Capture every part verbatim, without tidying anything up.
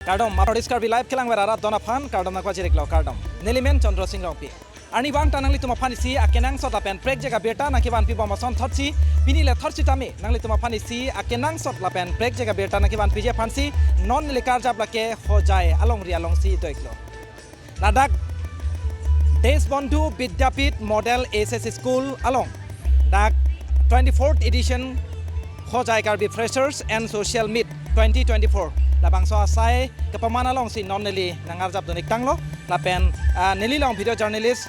Kardom, North East Karbi Live kelangver arat don aphan kardom nangpajir-iklo, kardom. Neli men Chandra Sing Rongpi. Arnivang ta nanglitum aphan isi akenangsot lapen prekjak abirta nangkevanpi bom ason thotsi, pini le thotsi tame nanglitum aphan isi akenangsot lapen prekjak abirta nangkevanpiji aphansi non neli karjap lake Hojai alongri alongsi do-iklo. Ladak Deshbandhu Vidyapith Model H S S School along dak twenty-fourth edition Hojai Karbi Freshers and Social Meet twenty twenty-four labangso asai kepaman alongsi non neli nangarjap dun-ik tanglo, lapen, ah, neli along video journalist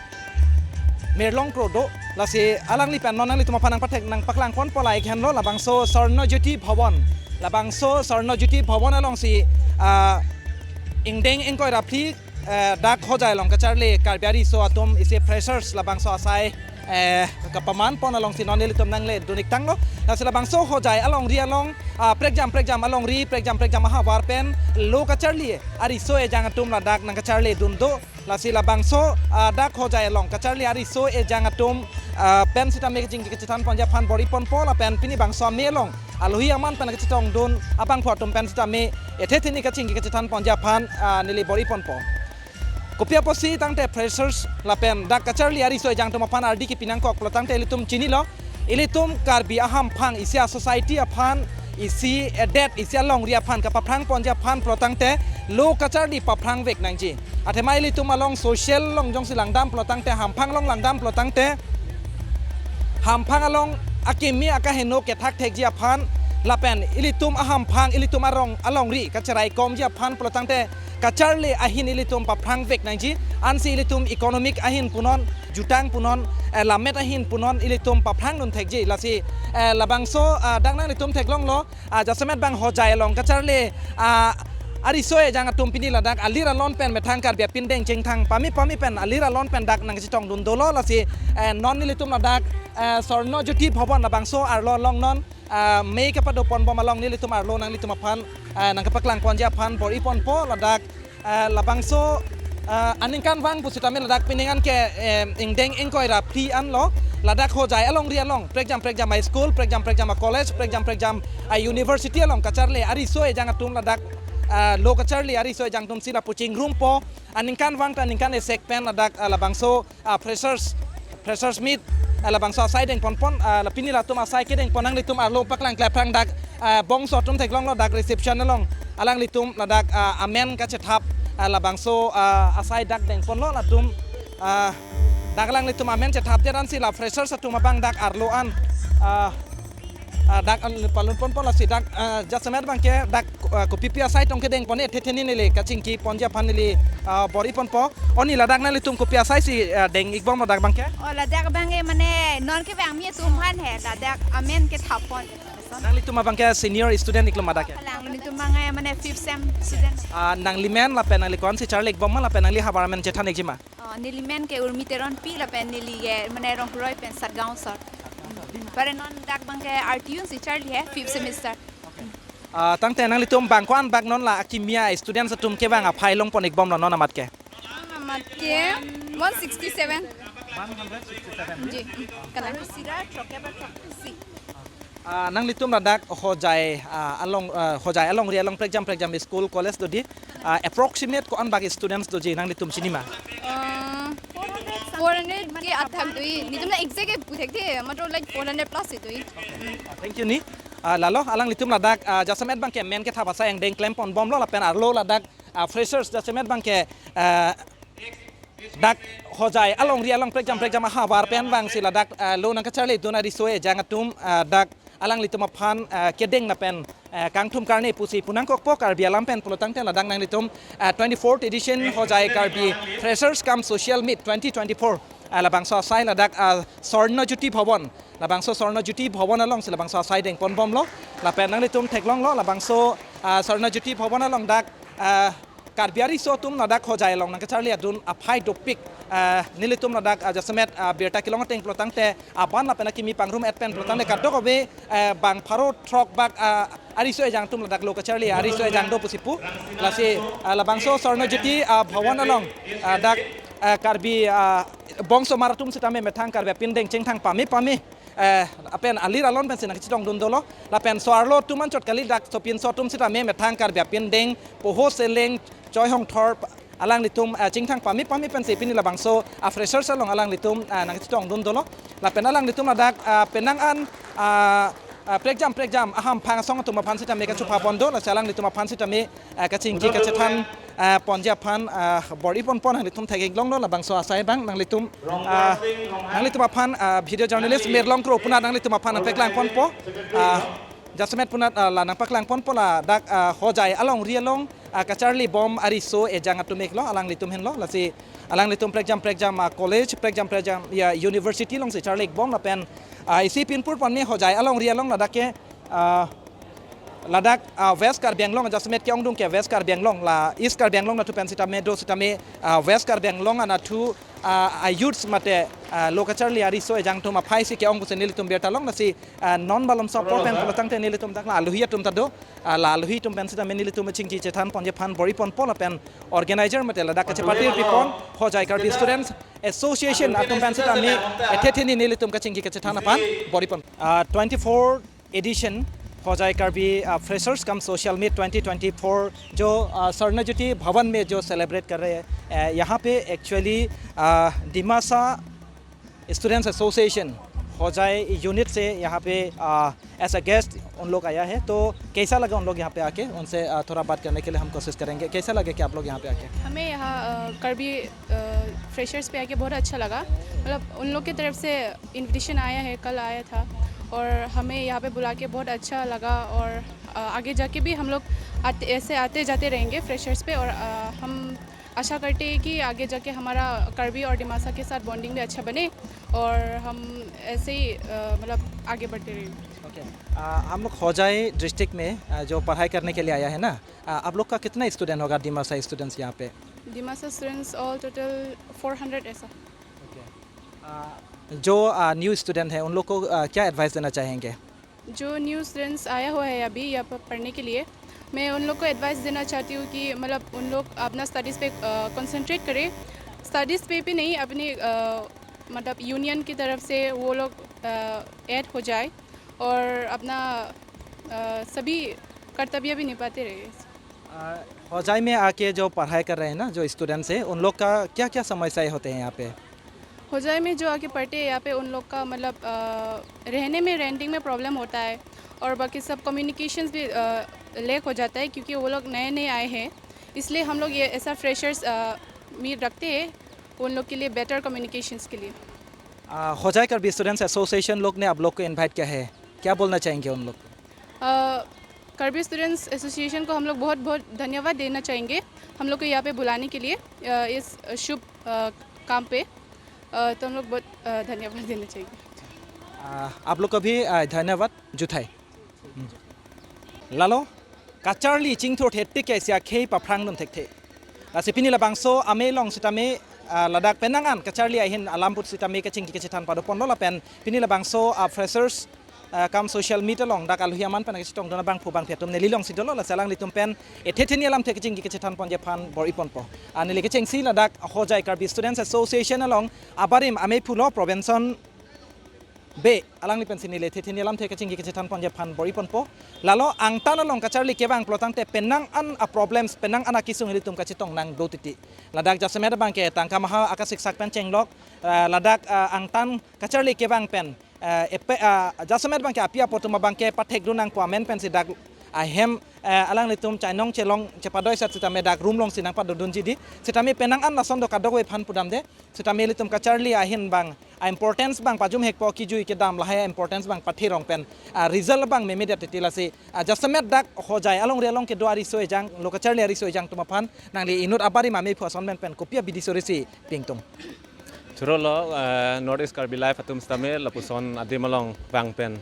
Mirlong Kro do, lasi alangli pen non nanglitum aphan nangpathek nangpaklang ponpo la ik henlo. Labangso Swarna Jyoti Bhawan, labangso Swarna Jyoti Bhawan alongsi, ah, ingdeng ingkoi ra phli, eh, dak Hojai along kacharli Karbi ariso atum isi freshers labangso asai, eh, kepaman pon alongsi non nelitum nangle dun-ik tanglo. Lasi labangso Hojai alongri along, ah, prekjam prekjam alongri, prekjam prekjam ahavar pen lo kacharli ariso ejang atum ladak nangkacharli dun do. Lasi labangso, ah, dak Hojai along kacharli ariso ejang atum, ah, pen sitame kachingki kachethan ponji aphan bor-i ponpo, lapen pini bangso ame along alohi aman pen kachetong dun abangphu atum pen sitame ethe theni kachingki kachethan ponji aphan, ah, neli bor-i ponpo. Kopi apotsi tangte freshers lapen dak kacharli ariso ejang atum aphan ardi kipi nangkok pulo tangte ilitum chinilo, ilitum Karbi ahamphang isi a-society aphan, isi adet, isi alongri aphan kapaphrang ponji aphan pulo tangte lo kacharli paphrang vek nangji. Athema ilitum along social along jongsi langdam pulo tangte, hamphang along langdam pulo tangte, hamphang along akimi akaheno kethak thekji aphan lapen ilitum ahamphang, ilitum arong alongri kacheraikomji aphan pulo tangte kacharli ahin ilitum paphrang vek nangji. Ansi ilitum economic ahin punon, jutang punon, eh, lammet ahin punon ilitum paphrang dun thekji. Lasi, eh, labangso, ah, dak nanglitum theklonglo, ah, jasemet abang Hojai along kacharli, ah, ariso ejang atum pini ladak alir alon pen methang Karbi apindeng chingthang pame pame pen alir alon pen dak nangchetong dun dolo. Lasi, eh, non nelitum ladak, eh, Swarna Jyoti Bhawan labangso arlo along non, ah, mei kepado pon bom along nelitum arlo nanglitum aphan, ah, nangkepaklang ponji aphan bor-i ponpo. Ladak, ah, labangso, ah, aningkanvang pusitame ladak pining an ke, eh, ingdeng ingkoi ra phli anlo. Ladak Hojai alongri along prekjam prekjam a-school, prekjam prekjam a-college, prekjam prekjam a-university along kacharli ariso ejang atum ladak, ah, lo kacharli ariso ejang atumsi lapu chingrumpo. Aningkanvang ta aningkan isi pen ladak, ah, labangso, ah, freshers, freshers meet, ah, labangso asai deng ponpon, ah, la pini latum asai kedeng pon nanglitum arlo paklang klephrang dak, ah, bongso atum theklonglo dak reception along alanglitum ladak, ah, amen kachethap, ah, labangso, ah, asai dak deng ponlo latum, ah, dak alanglitum amen chethapdet ansi la freshers atum abang dak arlo an, ah, ah, dak an palun ponpo. Lasi dak, ah, jasemet abangke dak, ah, kopipi asai tong kedeng pon ethe theni neli kachingki ponji aphan neli, ah, bor-i ponpo. Oni ladak nanglitum kopi asaisi, ah, deng-ik bomlo dak abangke? Oh, ladak abangke mane non kevangmi atum aphan he, ladak amen kethap pon. Nanglitum abangke senior student-iklo ma dak ke? Kalang, nelitum abangke mane fifth sem student. Ah, nangli men lapen nangli ko-ansi charli-ik bom ma lapen nangli havar amen chethan-ikji ma? Oh, neli men ke Urmi Teronpi lapen neli ke mane Rongkhuroi pen Satgaon sor. Pare non dak abangke R T U si charli he, fifth semester. Ah, tangte nanglitum bang ko-an bak non la akimi a-students atum kevang aphai long pon-ik bomlo non amat ke? Amat ke one sixty-seven. One hundred sixty-seven. Ji, kalang. Sira throkkep ra throksi. Ah, nanglitum ladak Hojai, ah, along, ah, Hojai alongri along prekjam prekjam school college dodi, ah, approximate ko-an bak students doji nanglitum chini ma? Ah, four hundred ke athak doi. Nelitum na exact ke puthekthe, matro like four hundred plus si doi. Thank you ni. Ah, lalo alanglitum ladak, ah, jasemet abangke men kethap asai angdeng klem pon bomlo lapen arlo ladak, ah, freshers jasemet abangke, ah, dak Hojai alongri along prekjam prekjam ahavar pen vangsi ladak, ah, lo nangkacharli dun ariso ejang atum, ah, dak alanglitum aphan, ah, kedeng lapen, ah, kangthum karne pusi pu nangkokpo Karbi alam pen pulo tangte ladak nanglitum, ah, twenty-fourth edition Hojai Karbi Freshers cum Social Meet twenty twenty-four, ah, labangso asai ladak, ah, Swarna Jyoti Bhawan, labangso Swarna Jyoti Bhawan alongsi labangso asai deng pon bomlo. Lapen nanglitum theklonglo labangso, ah, Swarna Jyoti Bhawan along dak, ah, Karbi ariso atum ladak Hojai along nangkacharli adun aphai dopik, ah, nelitum ladak, ah, jasemet, ah, birta kelong ateng pulo tangte aban lapen akimi pangrum-et pen pulo tangte kadokave, eh, bang pharo throk bak, ah, ariso ejang atum ladak lo kacharli ariso ejang do pusi pu. Lasi, ah, labangso Swarna Jyoti, ah, Bhawan along, ah, dak, ah, Karbi, ah, bongsomar atum sitame methang Karbi apindeng chingthang pame pame, eh, apen alir alon pensi nangkachetongdun dolo. Lapen so-arlo atum anchot kali, dak sopinso atum sitame methang Karbi apindeng, poho seleng, choi hongthor, alanglitum, eh, chingthang pame pame pensi pini labangso a-freshers along alanglitum, eh, nangchetongdun dolo. Lapen alanglitum ladak, eh, penang an, eh, eh, prekjam prekjam ahamphang asong atum aphan sitame kachupapon do, lasi alanglitum aphan sitame, eh, kachingki kachethan, eh, ponji aphan, eh, bor-i ponpo nanglitum theklonglo. Labangso asai abang nanglitum, eh, nanglitum aphan, eh, video journalist Mirlong Kro puna nanglitum aphan nangpaklang ponpo. Eh, jasemet puna, eh, la nangpaklang ponpo ladak, eh, Hojai alongri along, eh, kacharli bom ariso ejang atum iklo, alanglitum henlo, lasi alanglitum prekjam prekjam, eh, college, prekjam prekjam ya university alongsi charli bom lapen, eh, isi pinpur ponme Hojai alongri along ladak ke, eh, ladak, ah, West Karbi Anglong, jasemet ke-ongdung ke West Karbi Anglong, la East Karbi Anglong anatthu pen sitame do sitame, ah, West Karbi Anglong anatthu, ah, a-youths mate, ah, lo kacharli ariso ejang atum aphaisi ke-ong pusi nelitum birta long, lasi, ah, non malomso apor pen pulo tangte nelitum dak la alohi atum ta do, ah, la alohi atum pen sitame nelitum chingki chethan ponji aphan bor-i ponpo lapen organizer mate ladak kachepate pipon Hojai Karbi Students Association atum pen sitame ethe theni nelitum kachingki kachethan aphan bor-i pon. Ah, twenty-four edition Hojai Karbi, uh, Freshers cum Social Meet twenty twenty-four जो, uh, स्वर्ण ज्योति भवन में जो सेलिब्रेट कर रहे हैं, uh, यहाँ पे actually, uh, Dimasa students association Hojai unit से यहाँ पे, uh, एज अ गेस्ट उन लोग आया है। तो कैसा लगा उन लोग यहाँ पे आके? उनसे, uh, थोड़ा बात करने के लिए हम कोशिश करेंगे। कैसा लगे कि आप लोग यहाँ पे आके? हमें यहाँ, uh, करबी, uh, फ्रेशर्स पे आके बहुत अच्छा लगा। मतलब उन लोग की तरफ से इनविटेशन आया है, कल आया था, और हमें यहाँ पे बुला के बहुत अच्छा लगा। और, अ, आगे जाके भी हम लोग आते, ऐसे आते जाते रहेंगे फ्रेशर्स पे। और, अ, हम आशा करते हैं कि आगे जाके हमारा करबी और दिमासा के साथ बॉन्डिंग भी अच्छा बने और हम ऐसे ही, अ, मतलब आगे बढ़ते रहें। ओके। आ, हम लोग होजाई डिस्ट्रिक्ट में, आ, जो पढ़ाई करने के लिए आया है ना, आ, आप लोग का कितना स्टूडेंट होगा, दिमासा स्टूडेंट्स यहाँ पे? Dimasa students all total four hundred ऐसा। ओके। आ, जो, आ, न्यू स्टूडेंट है, उन लोग को, आ, क्या एडवाइस देना चाहेंगे? जो न्यू स्टूडेंट्स आया हुआ है अभी यहाँ पर पढ़ने के लिए, मैं उन लोग को एडवाइस देना चाहती हूँ कि मतलब उन लोग अपना स्टडीज़ पे, अ, कंसंट्रेट करें। स्टडीज़ पे भी नहीं, अपनी, अ, मतलब यूनियन की तरफ से वो लोग, अ, ऐड हो जाए और अपना, अ, सभी कर्तव्य भी निभाते रहे। आ, होजाई में आके जो पढ़ाई कर रहे हैं ना, जो स्टूडेंट्स हैं, उन लोग का क्या-क्या समस्याएं होते हैं यहाँ पे? होजाई में जो आके पढ़ते हैं, यहाँ पे उन लोग का मतलब, अ, रहने में, रेंटिंग में प्रॉब्लम होता है और बाकी सब कम्युनिकेशंस भी, अ, लैक हो जाता है क्योंकि वो लोग नए-नए आए हैं। इसलिए हम लोग ये ऐसा फ्रेशर्स, अ, मीट रखते हैं उन लोग के लिए, बेटर कम्युनिकेशंस के लिए। आ, होजाई करबी स्टूडेंट्स एसोसिएशन लोग ने आप लोग को इनवाइट किया है, क्या बोलना चाहेंगे उन लोग को? अ, करबी स्टूडेंट्स एसोसिएशन को हम लोग बहुत-बहुत धन्यवाद देना चाहेंगे, हम लोग को यहाँ पे बुलाने के लिए, अ, इस शुभ, अ, काम पे। अ, तो हम लोग बहुत, अ, धन्यवाद देना चाहेंगे। आ, आप लोग को भी, आ, धन्यवाद, juthai. Hmm. Lalo, kacharli chingthur thekthe ke sia khei paphrangdun thekthe. Lasi pini labangso amei along sitame, ah, ladak penang an kacharli ahin alam apot sitame kachingki kachethan padoponlo lapen pini labangso, ah, freshers, ah, cum social meet along dak alohi aman pen kachetongdun abangphu bangphi atum neli alongsi dolo, lasi alanglitum pen ethe theni alamthe kachingki kachethan ponji aphan bor-i ponpo. Ah, neli kechengsi ladak Hojai Karbi Students Association along abarim ameiphu lo Probenson Bey, alangli pensi neli ethe theni alamthe kachingki kachethan ponji aphan bor-i ponpo. Lalo angtan along kacharli kevang pulo tangte penang an a-problems, penang an akesung ilitum kachetong nang do titi. Ladak jasemet abangke tangka maha akasiksak pen chenglok, eh, ladak, eh, angtan kacharli kevang pen, eh, epe, eh, jasemet abangke api apo atum abangke pathekdun nangpo amen pensi dak ahem, eh, alanglitum chainong chelong chepadoi sat sitame dak room alongsi nangpadodunji di. Sitame penang an lason do kadokave aphan pudamde. Sitame ilitum kacharli ahin abang a-importance abang pajum hekpo, kijui kedam lahai a-importance abang pathe rong pen, ah, result abang memedet titi, lasi, ah, jasemet dak Hojai alongri along kedo ariso ejang, lo kacharli ariso ejang atum aphan nangli inut abarim ameiphu ason pen pen kopi abidi surisi pingtung? Churolo, eh, North East Karbi Live atum sitame lapuson adim along vang pen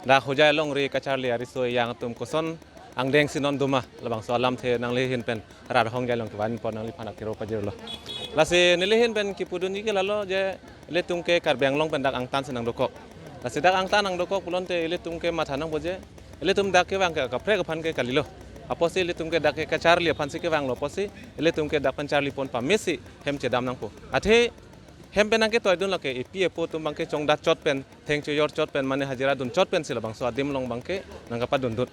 dak Hojai alongri kacharli ariso ejang atum koson angdeng si non doma, labangso alamthe nangli ahin pen rat ahongjai along kevan pon nangliphan akero pajirlo. Lasi neli ahin pen kipudunji ke lalo je ilitum ke Karbi Anglong pen dak angtan si nangdokok. Lasi dak angtan nangdokok pulote ilitum ke matha nangpo je ilitum dak kevang ke kaprek aphan ke kalilo. Apotsi ilitum ke dak ke kacharli aphansi kevanglo apotsi ilitum ke dak pen charli pon pamesi hem chedam nangpo. Athe Hem pen nangketoidun lake epi epo atum abangke chongdat chot pen, thengchojor chot pen, mane hajira dun chot pensi labangso adim along abangke nangkapadundun.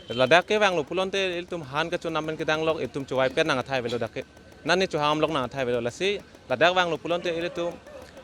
Ladak kevanglo pulote ilitum han kachenam pen kedanglok, itum chovai pen nang athai avelo dak ke. Nani choham lok nang athai avelo, lasi ladak vanglo pulote ilitum,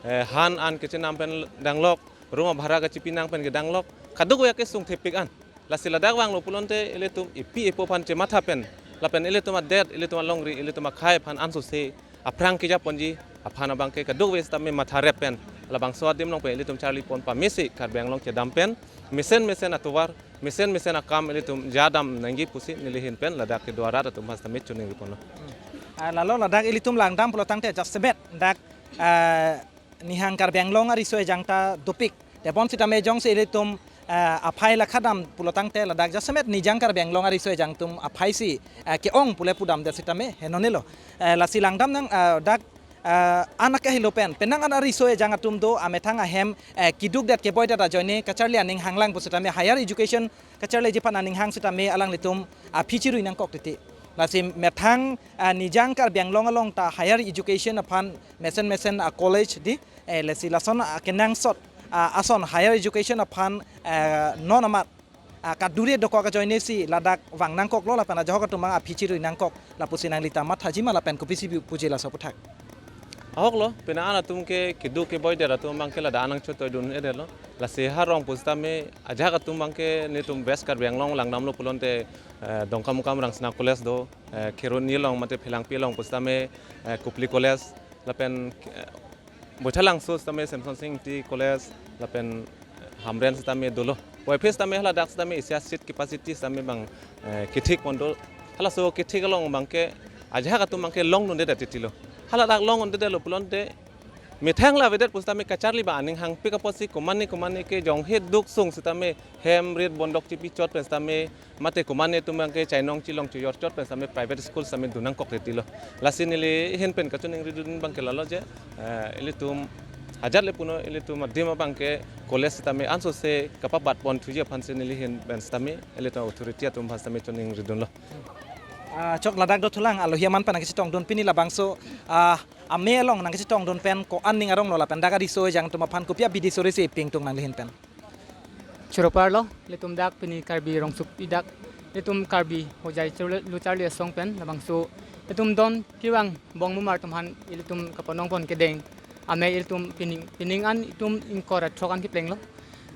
eh, han an kachenam pen danglok, room abhara kachepi nang pen kedanglok, kadokave kesung thepik an. Lasi ladak vanglo pulote ilitum epi epo aphan chematha pen, lapen ilitum adet, ilitum alongri, ilitum akhei aphan ansose aphrang kejaponji aphan abangke kadokave sitame matha rep pen, labangso adim along pen ilitum charli pon pamesi Karbi Anglong kedam pen mesen mesen atovar, mesen mesen akam ilitum jadam nangji pusi neli ahin pen ladak kedo arat atum aphan sitame choningri ponlo. Ah, lalo ladak ilitum langdam pulotangte jasemet dak, ah, nihang Karbi Anglong ariso ejang ta dopik. Tebon sitame jongsi ilitum, ah, aphai lakha dam pulotangte ladak jasemet nihang Karbi Anglong ariso ejang atum aphaisi, ah, ke-ong pule pudamdet sitame henonelo. Eh, lasi langdam nang, ah, dak, ah, anak kahelo pen penang an ariso ejang atum do amethang ahem, eh, keduk det keboi det ajoine kacharli aning hanglang pusitame higher education kacharliji aphan aning hang sitame alanglitum aphi chirui nangkok titi. Lasi methang, ah, nihang Karbi Anglong along ta higher education aphan mesen mesen a-college di, eh, lasi lason akenangsot, ah, ason higher education aphan, eh, non amat, ah, kadure dokok ajoinesi ladak vang nangkoklo lapen ajahak atum abang aphi chirui nangkok lapusi nanglita mathaji ma lapen kopisi pu-, puji laso aputhak. Ahoklo, penang an atum ke keduk keboi det atum abangke ladak nangchotoidun-edetlo. Lasi ha rong pusitame ajahak atum abangke nelitum West Karbi Anglong langdamlo pulote, eh, Dongkamukam Rangsina College do, eh, Kheroni along mate Phelangpi along pusitame, eh, Kopili College, lapen, eh, Baithalangso sitame Semsonsing Ingti College, lapen Hamren sitame dolo. Puvoiphit sitame haladak sitame isi a-seat capacity sitame abang, eh, kethik pon do. Halaso kethik along abangke ajahak atum abangke longdunde det titilo. Haladak longdunde detlo pulote methang la avedet pusitame kacharli abang aning hangpik apotsi komatne komatne ke jonghe duk sung sitame hem rit bondok chepi chot pen sitame mate komatne atum abangke chainong chelong chojor chot pen sitame private school sitame dun nangkok titilo. Lasi neli ahin pen kachoningridun abangke lalo je, eh, ilitum ajat le puno ilitum adim abangke college sitame ansose kapabat pon thuji aphansi neli ahin pen sitame ilitum authority atum aphan sitame choningridunlo. Ah, chok ladak dothulang alohi aman pen nangkachetongdun pini labangso, ah, amei along nangkachetongdun pen ko-an ning aronglo lapen dak ariso ejang atum aphan kopi abidi surisi pi ingtung nangli ahin pen. Choro parlo, ilitum dak pini Karbi Rongsopi dak, ilitum Karbi Hojai Charli, Lo Charli Asong pen labangso ilitum don kevang bong mumar atum aphan ilitum kapanong pon kedeng amei ilitum pining, pining an itum ingkoi ra throk an keplenglo.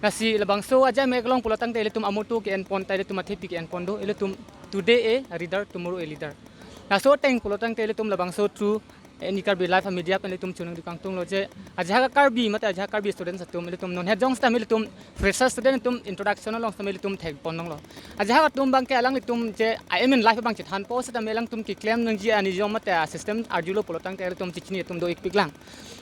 Lasi labangso ajai amei kelong pulotangte ilitum amutu ke-en pon ta ilitum athepi ke-en pon do, ilitum today a reader, tomorrow a leader. Laso ateng pulotangte ilitum labangso through Any Karbi Live Media pen ilitum choningri kangtunglo je ajahak Karbi mate ajahak Karbi students atum ilitum non het jong sitame ilitum fresher student atum introduction along sitame ilitum thek pon longlo. Ajahak atum abangke alanglitum je aim in life abang chethanpo sitame alangtum keklem nangji anijom mate a-system arjulo pulotangte ilitum chechini atum do-ikpik lang.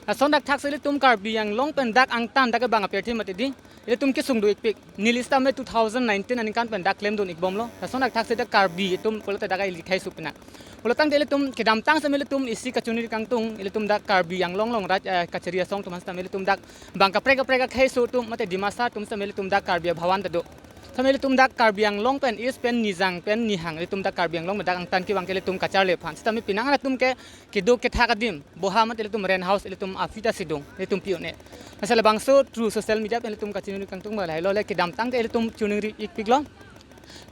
Lason dak thaksi ilitum Karbi Anglong pen dak angtan dak abang apirthe mate di ilitum kesung do-ikpik. Neli sitame two thousand nineteen aningkan pen dak klemdun-ikbomlo. Lason dak thaksi dak Karbi atum pulote dak ilikhai supinak. Pulotangte ilitum kedamtang sitame ilitum isi kachoningri kangtung, ilitum dak Karbi Anglong along raj, eh, kachari asong atum sitame ilitum dak bang kaprek kaprek akhei so atum mate Dimasa atum sitame ilitum dak Karbi abhawan ta do. Sitame ilitum dak Karbi Anglong pen east pen nihang pen nihang ilitum dak Karbi Anglong dak angtan kevang ke ilitum kacharli aphan. Sitame penang an atum ke keduk kethak adim, boha mate ilitum rent house ilitum aphi ta sidung, ilitum pi un-e. Lasi labangso through social media pen ilitum kachoningri kangtung abang lahelo le kedamtang ke ilitum choningri-ikpiklo.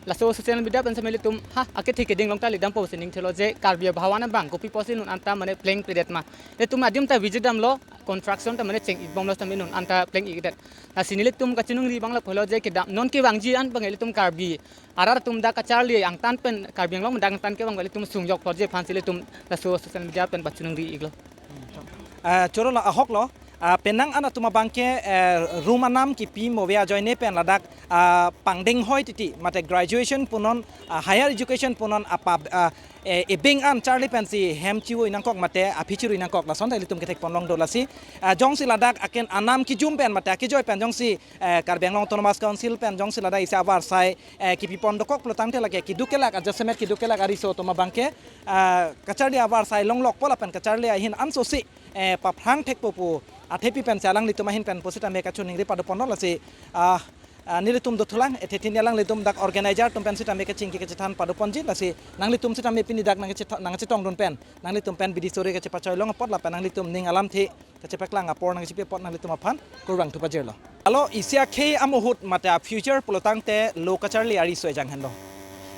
Laso social media pen sitame ilitum ha akethe keding along ta lidampo si ning thelo je Karbi abhawan abang kopi pusi non anta mane plengpredet ma. Ilitum adim ta visit damlo, construction ta mane cheng-ikbomlo sitame non anta pleng-ikdet. Lasi nelitum kachoningri abang lapulo je kedam non kevangji an abang ilitum Karbi arat atum dak kacharli angtan pen Karbi Anglong dak angtan kevang ilitum sungjok plotji aphansi ilitum laso social media pen pachoningri-iklo. Ah, choro la ahoklo. Ah, penang an atum abangke, eh, room anam kipi mo ave ajoine pen ladak, ah, pangdeng hoi titi mate graduation punon, ah, higher education punon apa, ah, eh, ebeng an charli pensi hem chiwi nangkok mate aphi chirui nangkok lason ta ilitum kethek pon long do lasi. Ah, jongsi ladak aken anam kijum pen mate akejoi pen jongsi, eh, Karbi Anglong Autonomous Council pen jongsi ladak isi avarsai, eh, kipi pon dokok pulotangte lake keduk kelak ajasemet keduk kelak ariso atum abangke, ah, kacharli avarsai longlokpo lapen kacharli ahin ansosi, eh, paphrang thekpo pu athepi pensi alanglitum ahin pen pusitame kachoningri pado ponlo lasi, ah, Ah, nelitum dothulang, ethe thini alanglitum dak organizer atum pen sitame kachingki kachethan padoponji, lasi nanglitum sitame pini dak nangchetha-, nangchetongdun pen, nanglitum pen bidi sore kachepachoi long apot lapen nanglitum ning alamthe kachepaklang apor nangchepi apot nanglitum aphan kurvangthu pajirlo. Alo isi akhei amuhut mate a-future pulotangte lo kacharli ariso ejang henlo.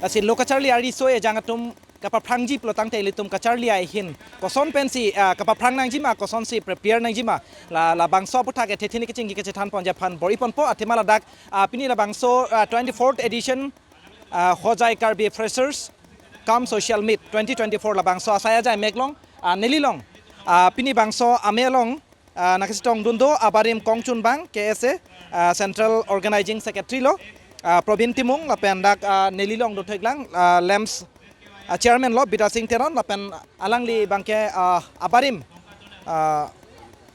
Lasi lo kacharli ariso ejang atum kapaphrangji pulotangte ilitum kacharli ahin koson pensi, ah, kapaphrang nangjima, kosonsi prepare nangjima, la, labangso aphuthak ethe thini kachingki kachethanponji aphan bor-iponpo. Athema ladak, ah, pini labangso, ah, twenty-fourth edition, ah, Hojai Karbi Freshers cum Social Meet twenty twenty-four labangso asai ajai mek along, ah, neli along, ah, pini bangso amei along, ah, nangkachetongdun do abarim kongchunbang K S A, ah, Central Organizing Secretary lo, ah, Probin Timung lapen dak, ah, neli along dotheklang, ah, LAMPS, ah, Chairman lo Bidya Sing Teron lapen alangli abangke, ah, abarim, ah,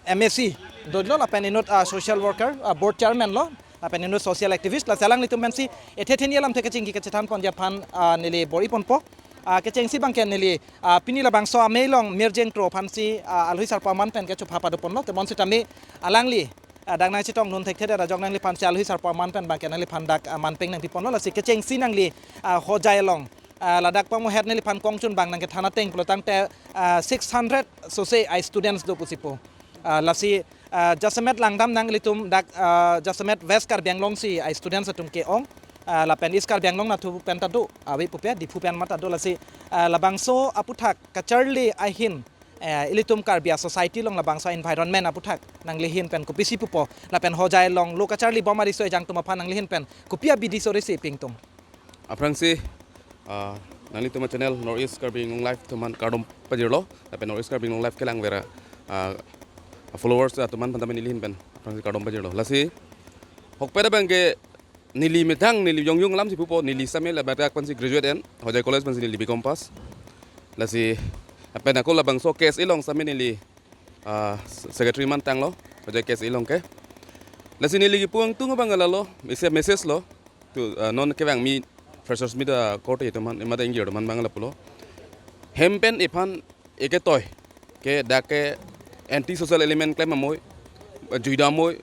M A C dolo lapen inut, ah, social worker, ah, board chairman lo lapen inut social activist, lasi alanglitum pensi ethe thini alamthe kachingki kachethanponji aphan, ah, neli bor-iponpo. Ah, kechengsi abangke neli, ah, pini labangso amei along mirjeng tro aphansi, ah, alui sarpo aman pen kechopha padoponlo, temon sitame alangli, ah, dak nangchetongdun thekthedet ajok nangliphansi alui sarpo aman pen abangke nangliphan dak, ah, manpeng nangpiponlo, lasi kechengsi nangli, ah, Hojai along, ah, ladak pamuhet neliphan kongchunbang nangkethan ateng pulotangte, ah, six hundred sose a-students do pusi pu. Ah, lasi, ah, jasemet langdamnang ilitum dak, ah, jasemet West Karbi Anglong si a-students atum ke-ong, ah, lapen East Karbi Anglong nathu pen ta do, ave pupe, Diphu pen mata do, lasi, ah, labangso aphuthak kacharli ahin, eh, ilitum Karbi a-society along labangso environment aphuthak nanglihin pen kopisi pupo, lapen Hojai along lo kacharlibom ariso ejang atum aphan nanglihin pen kopi abidi soresi pingtung? Aphrangsi, ah, nanglitum a-channel North East Karbi Anglong Live atum aphan kardom pajirlo, lapen North East Karbi Anglong Live kelang vera, ah, followers atum aphan tame nelihin pen aphrangsi kardom pajirlo. Lasi ahokpet abangke neli methang, neli yong yong alamsi pupo, neli same ladak aphansi graduate en, Hojai College aphansi neli B Com pass. Lasi lapen ako labangso K S A along same neli, ah, secretary man tanglo, Hojai K S A along ke. Lasi neli kipu ingtung abang lalo, isi message lo, tu, ah, non kevang mi freshers meet, ah, korte atum aphan, mate ingjir atum aphan abang lapulo. Hem pen iphan eketoi ke dak ke anti social element klem amoi, juida amoi,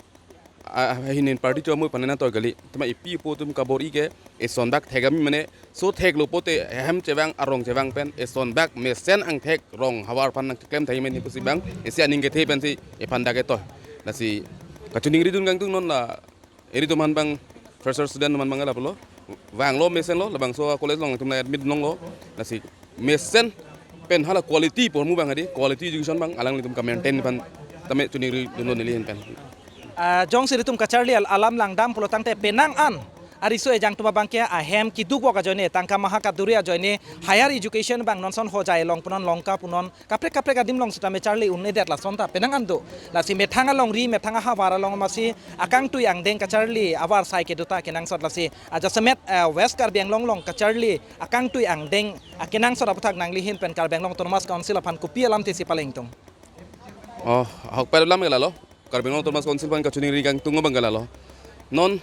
ah, hinin party cho amoi panena toi kali. Tema ipi ipo atum kabor-i ke eson dak thek ami mane, so theklo pote hem chevang arong chevang pen eson dak mesen angthek rong havar aphan nangklem thai mane pusi abang isi aning kethe pensi iphan dak etoi. Lasi kachiningri dun kangtung non la eri atum aphan abang, fresher student atum aphan abang lapulo. Vanglo mesen lo, labangso college along atum la admit longlo. Lasi mesen pen hala quality pormu abang adi, quality education abang alanglitum ka-maintain aphan tame chiningri dunlo nelihin pen. Ah, jongsi ilitum kacharli al-, alam langdam pulotangte penang an ariso ejang atum abangke ahem keduk vok ajoine, tangka maha kaduri ajoine, higher education abang non ason Hojai along punon, Lanka punon, kaprek kaprek adim along sitame charli un-edet, lason ta penang an do. Lasi methang alongri, methang ahavar along masi akangtui angdeng kacharli avarsai kedo ta kenangsot, lasi ajasemet, eh, West Karbi Anglong along kacharli akangtui angdeng akenangsot aphuthak nanglihin pen Karbi Anglong Autonomous Council aphan kopi alamthesi palengtung? Oh, ahokpet alam ke lalo, Karbi Anglong Autonomous Council aphan kachiningri kangtung abang ke lalo. Non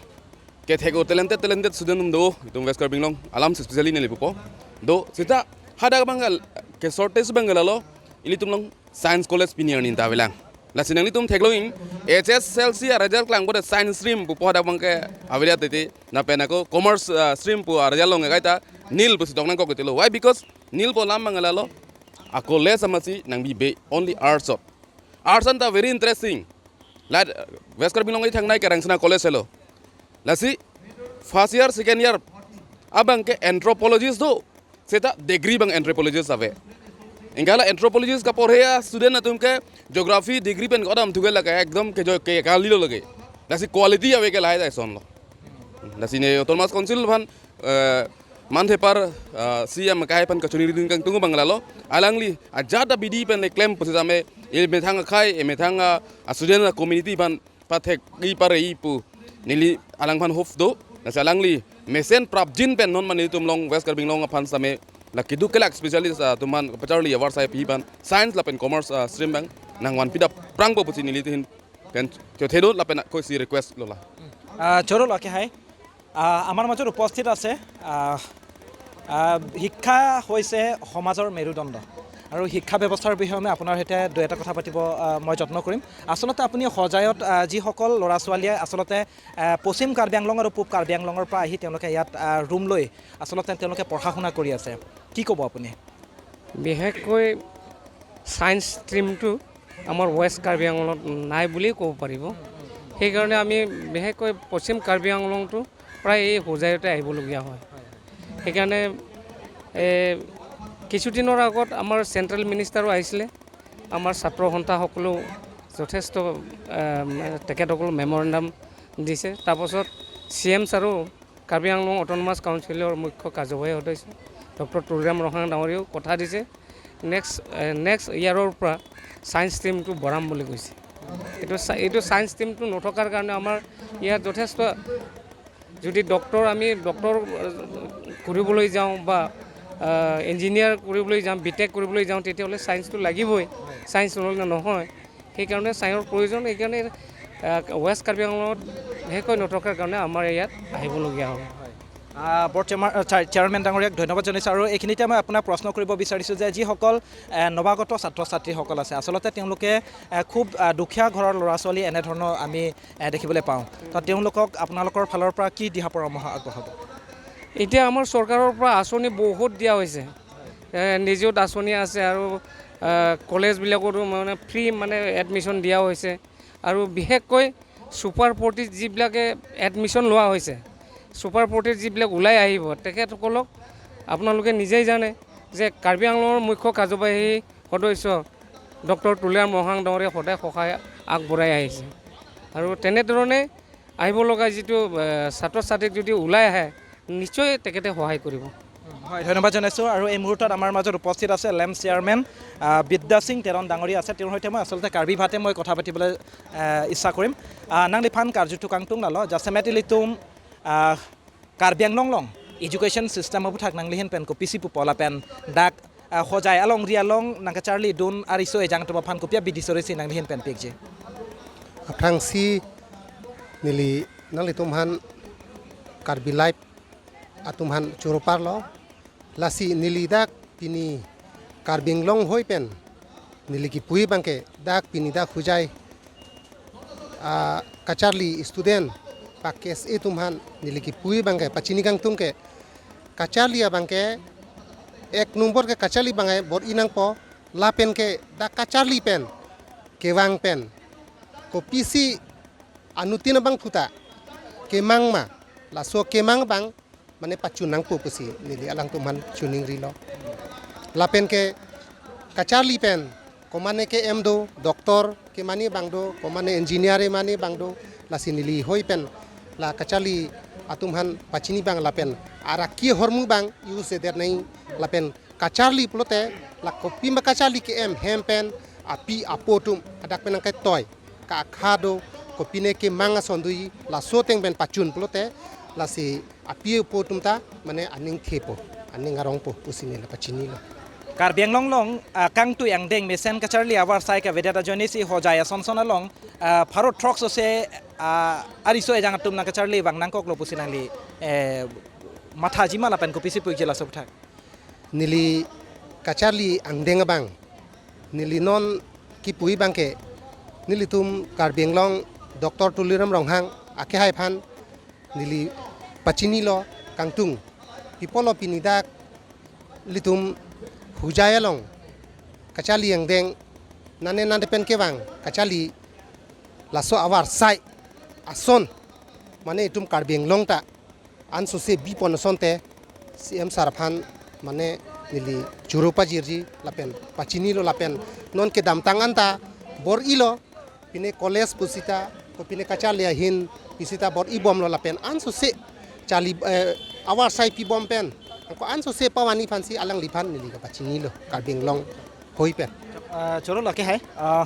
kethek o talented, talented student atum do, itum West Karbi Anglong alam specially neli pupo. Do, seta hadak abang ke, ke shortage abang ke lalo, ilitum along Science College pini arni ta avelang. Lasi nanglitum theklongji, H S L C a-result klangpo te Science stream pu hadak abangke avelang titi. Lapen ako Commerce, ah, stream pu a-result long kaita nil pusi dok nangkok titilo. Why? Because nil pu alam abang lalo, a-college amatsi nangbibe, only arts o. Arts anta very interesting. Lad, West Karbi Anglong thangnai ke Rangsina College helo. Lasi first year, second year abangke anthropologist do. Seta degree abang anthropologist ave. Anke la anthropologist kaporhe a-student atum ke geography degree pen kodam thuke lake ekdom ke jo ke kalilo lake. Lasi quality ave ke lahai dai sonlo. Lasi ne Autonomous Council aphan, eh, manthepar, eh, C M akai aphan kachiningri dun kangtung abang lalo. Alangli ajat abidi pen le klem pusi tame, emethang akhei, emethang a, a-student a-community aphan pathek-i pare-i pu neli alangphan hope do. Lasi alangli mesen prapjin pen non mane itum along West Karbi Anglong aphan same la keduk kelak specialist, ah, atum aphan pacharli avarsai pi aphan science lapen commerce, ah, stream abang nangvan pida prangpo pusi neli tin pen chothedo lapen ako isi request lo la. Ah, choro lo ke hai. আহ, আমাৰ মাজত উপস্থিত আছে, আহ, আহ, শিক্ষা হৈছে সমাজৰ মেৰুদণ্ড। আৰু শিক্ষা ব্যৱস্থাৰ বিষয়ে মই আপোনাৰ সৈতে দুই এটা কথা পাতিব, আহ, মই যত্ন কৰিম। আচলতে আপুনি হোজাইত, আহ, যিসকল ল'ৰা ছোৱালীয়ে আচলতে, আহ, পশ্চিম কাৰ্বি আংলং আৰু পূব কাৰ্বি আংলঙৰ পৰা আহি তেওঁলোকে ইয়াত, আহ, ৰুম লৈ আচলতে তেওঁলোকে পঢ়া শুনা কৰি আছে, কি ক'ব আপুনি? বিশেষকৈ ছায়েন্স ষ্ট্ৰীমটো আমাৰ ৱেষ্ট কাৰ্বি আংলঙত নাই বুলিয়েই ক'ব পাৰিব। সেইকাৰণে আমি বিশেষকৈ পশ্চিম কাৰ্বি আংলঙটো প্ৰায় এই হোজাইতে আহিবলগীয়া হয়। সেইকাৰণে, এ, কিছুদিনৰ আগত আমাৰ চেণ্ট্ৰেল মিনিষ্টাৰো আহিছিলে। আমাৰ ছাত্ৰ সন্থাসকলেও যথেষ্ট, এ, তেখেতসকলে মেমৰেণ্ডাম দিছে। তাৰপাছত চি এম ছাৰো কাৰ্বি আংলং অট'নমাছ কাউন্সিলৰ মুখ্য কাৰ্যবাহী সদস্য ডক্টৰ তুলিৰাম ৰংহাং ডাঙৰীয়াও কথা দিছে, নেক্সট, এ, নেক্সট ইয়াৰৰ পৰা ছায়েন্স ষ্ট্ৰীমটো বঢ়াম বুলি কৈছে। এইটো চা- এইটো ছায়েন্স ষ্ট্ৰীমটো নথকাৰ কাৰণে আমাৰ ইয়াত যথেষ্ট, যদি ডক্টৰ, আমি ডক্টৰ, এ, কৰিবলৈ যাওঁ বা, এ, ইঞ্জিনিয়াৰ কৰিবলৈ যাওঁ, বি টেক কৰিবলৈ যাওঁ, তেতিয়াহ'লে ছায়েন্সটো লাগিবই। ছায়েন্স নহ'লে নহয়। সেইকাৰণে ছায়েন্সৰ প্ৰয়োজন। সেইকাৰণে, এ, ৱেষ্ট কাৰ্বি আংলঙত বিশেষকৈ নথকাৰ কাৰণে আমাৰ ইয়াত আহিবলগীয়া হ'ল। আহ, বৰ্ড চেয়াৰমা- আহ, চেয়াৰ- চেয়াৰমেন ডাঙৰীয়াক ধন্যবাদ জনাইছোঁ। আৰু এইখিনিতে মই আপোনাক প্ৰশ্ন কৰিব বিচাৰিছোঁ যে যিসকল, আহ, নৱাগত ছাত্ৰ ছাত্ৰীসকল আছে, আচলতে তেওঁলোকে, আহ, খুব, আহ, দুখীয়া ঘৰৰ ল'ৰা ছোৱালী এনেধৰণৰ আমি, আহ, দেখিবলৈ পাওঁ। তো তেওঁলোকক আপোনালোকৰ ফালৰ পৰা কি দিহা পৰামৰ্শ আগবঢ়াব? এতিয়া আমাৰ চৰকাৰৰ পৰা আঁচনি বহুত দিয়া হৈছে। এ, নিযুত আঁচনি আছে আৰু, এ, কলেজবিলাকতো মানে ফ্ৰী মানে এডমিশ্যন দিয়া হৈছে। আৰু বিশেষকৈ ছুপাৰ ফৰ্টিত যিবিলাকে এডমিশ্যন লোৱা হৈছে, ছুপাৰ ফৰ্টিত যিবিলাক ওলাই আহিব, তেখেতসকলক আপোনালোকে নিজেই জানে যে কাৰ্বি আংলঙৰ মুখ্য কাৰ্যবাহী সদস্য ডক্টৰ তুলিৰাম ৰংহাং ডাঙৰীয়া সদায় সহায় আগবঢ়াই আহিছে। আৰু তেনেধৰণে আহিব লগা যিটো, এ, ছাত্ৰ ছাত্ৰীক যদি ওলাই আহে, নিশ্চয় তেখেতে সহায় কৰিব। হয়, ধন্যবাদ জনাইছোঁ। আৰু এই মুহূৰ্তত আমাৰ মাজত উপস্থিত আছে লেম চেয়াৰমেন, আহ, বিদ্যা সিং তেৰণ ডাঙৰীয়া আছে। তেওঁৰ সৈতে মই আচলতে কাৰ্বি ভাষাতে মই কথা পাতিবলৈ, আহ, ইচ্ছা কৰিম। আহ, nangliphan karjuthuk kangtung lalo, jasemet ilitum, ah, Karbi Anglong along education system aputhak nanglihin pen kopisi pupo lapen dak, ah, Hojai alongri along nangkacharlidun ariso ejang atum aphan kopi abidi sorisi nanglihin pen pikji? Aphrangsi neli nanglitum aphan Karbi Live atum aphan choro parlo. Lasi neli dak pini Karbi Anglong hoi pen neli kipu abangke dak pini dak Hojai, ah, kacharli student pa K S A atum aphan neli kipu abangke pachini kangtung ke, kacharli abangke ek number ke kacharli abangke bor-i nangpo, lapen ke dak kacharli pen kevang pen kopisi anuttin abangphu ta kemang ma, laso kemang abang mane pachun nangpo pusi neli alangtum aphan choningrilo. Lapen ke kacharli pen komane ke-em do, doctor kemani abang do, komane engineer kemani abang do, lasi neli hoi pen la kacharli atum aphan pachini abang lapen araki ahormu abang use det nai, lapen kacharli pulote la kopi ma kacharli ke-em, hem pen api apo atum hadak pen nangketoi, ka-akha do, kopine kemang ason do-i, laso ateng pen pachun pulote lasi api apo atum ta mane aning thepo, aning arongpo pusi neli la pachinilo. Karbi Anglong along, ah, kangtui angdeng mesen kacharli avarsai kavedet ajoinesi Hojai asonson along, ah, pharo throksose, ah, ariso ejang atum nangkacharli vang nangkoklo pusi nangli, eh, mathaji ma lapen kopisi puji laso aputhak? Neli kacharli angdeng abang, neli non kipu abangke nelitum Karbi Anglong Doctor Tuliram Ronghang akehai aphan neli pachinilo kangtung. Pi apotlo pini dak ilitum Hojai along kacharli angdeng, nane nane pen kevang kacharli, laso avarsai ason mane itum Karbi Anglong ta ansose bipon asonte C M sir aphan mane neli choro pajirji lapen pachinilo lapen non kedamtang anta bor-ilo, pine college pusita, kopine kacharli ahin pusita bor-i bomlo lapen ansose charli, eh, avarsai pi bom pen ako ansose pavani aphansi alangliphan neli kapachinilo Karbi Anglong hoi pen. আহ, চলো, লাকে হাই। আহ,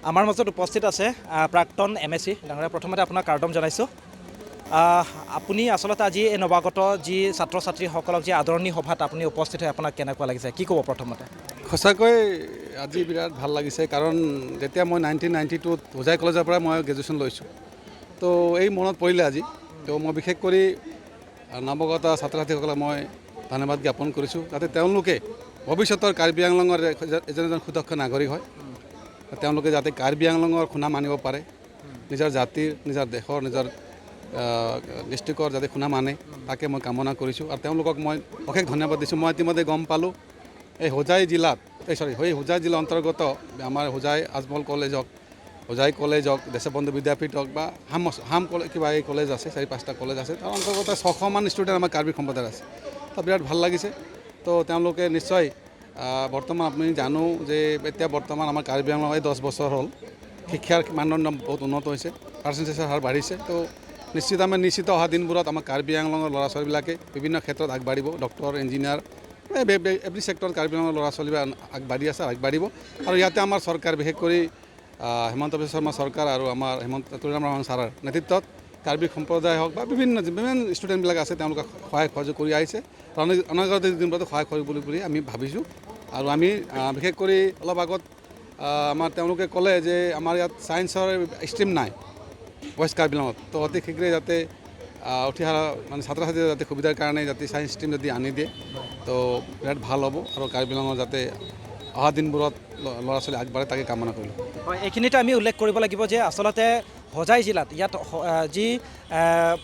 আমাৰ মাজত উপস্থিত আছে, আহ, প্ৰাক্তন M A চি ডাঙৰীয়া। প্ৰথমতে আপোনাক কাৰ্ডম জনাইছোঁ। আহ, আপুনি আচলতে আজি এই নৱাগত যি ছাত্ৰ ছাত্ৰীসকলক যি আদৰণি সভাত আপুনি উপস্থিত হৈ আপোনাক কেনেকুৱা লাগিছে, কি ক'ব প্ৰথমতে? সঁচাকৈ আজি বিৰাট ভাল লাগিছে, কাৰণ যেতিয়া মই নাইনটিন নাইণ্টি টুত হোজাই কলেজৰ পৰা মই গ্ৰেজুৱেশ্যন লৈছোঁ, তো এই মনত পৰিলে আজি। তো মই বিশেষ কৰি নৱাগত ছাত্ৰ ছাত্ৰীসকলক মই ধন্যবাদ জ্ঞাপন কৰিছোঁ, যাতে তেওঁলোকে ভৱিষ্যতৰ কাৰ্বি আংলঙৰ এ-, এজন এজন সুদক্ষ নাগৰিক হয়। তেওঁলোকে যাতে কাৰ্বি আংলঙৰ সুনাম আনিব পাৰে, নিজৰ জাতিৰ, নিজৰ দেশৰ, নিজৰ, আহ, ডিষ্ট্ৰিক্টৰ যাতে সুনাম আনে, তাকে মই কামনা কৰিছোঁ। আৰু তেওঁলোকক মই অশেষ ধন্যবাদ দিছোঁ। মই ইতিমধ্যে গম পালোঁ, এই হোজাই জিলাত, এই চৰি, সেই হোজাই জিলাৰ অন্তৰ্গত আমাৰ হোজাই আজমল কলেজ হওক, হোজাই কলেজ হওক, দেশবন্ধু বিদ্যাপীঠ হওক বা হাম হাম কলে কিবা এই কলেজ আছে, চাৰি পাঁচটা কলেজ আছে, তাৰ অন্তৰ্গত ছশমান ষ্টুডেণ্ট আমাৰ কাৰ্বি সম্প্ৰদায়ৰ আছে। তাত বিৰাট ভাল লাগিছে। তো তেওঁলোকে নিশ্চয়, আহ, বৰ্তমান আপুনি জানো যে এতিয়া বৰ্তমান আমাৰ কাৰ্বি আংলং এই দহ বছৰ হ'ল, শিক্ষাৰ মানদণ্ড বহুত উন্নত হৈছে, পাৰ্চেণ্টেজৰ হাৰ বাঢ়িছে। তো নিশ্চিত আমি নিশ্চিত অহা দিনবোৰত আমাৰ কাৰ্বি আংলঙৰ ল'ৰা ছোৱালীবিলাকে বিভিন্ন ক্ষেত্ৰত আগবাঢ়িব, ডক্টৰ, ইঞ্জিনিয়াৰ, এভৰি ছেক্টৰত কাৰ্বি আংলঙৰ ল'ৰা ছোৱালীবিলাক আগবাঢ়ি আছে, আগবাঢ়িব। আৰু ইয়াতে আমাৰ চৰকাৰ, বিশেষ কৰি, আহ, হিমন্ত বিশ্ব শৰ্মা চৰকাৰ আৰু আমাৰ হিমন্ত, তুলিৰাম ৰংহাং ছাৰৰ নেতৃত্বত কাৰ্বি সম্প্ৰদায় হওক বা বিভিন্ন যিমান ষ্টুডেণ্টবিলাক আছে, তেওঁলোকে সহায় সহযোগ কৰি আহিছে। আৰু অনা-, অনাগত দিনবোৰতো সহায় কৰিব বুলি, বুলি আমি ভাবিছোঁ। আৰু আমি, আহ, বিশেষ কৰি অলপ আগত, আহ, আমাৰ তেওঁলোকে ক'লে যে আমাৰ ইয়াত ছায়েন্সৰ ষ্ট্ৰীম নাই ৱেষ্ট কাৰ্বি আংলঙত, তো অতি শীঘ্ৰে যাতে, আহ, উঠি অহা মানে ছাত্ৰ ছাত্ৰীৰ যাতে সুবিধাৰ কাৰণে যাতে ছায়েন্স ষ্ট্ৰীম যদি আনি দিয়ে, তো বিৰাট ভাল হ'ব আৰু কাৰ্বি আংলঙৰ যাতে অহা দিনবোৰত ল-, ল'ৰা ছোৱালী আগবাঢ়ে, তাকে কামনা কৰিলোঁ। হয়, এইখিনিতে আমি উল্লেখ কৰিব লাগিব যে আচলতে হোজাই জিলাত ইয়াত হ-, আহ, যি, আহ,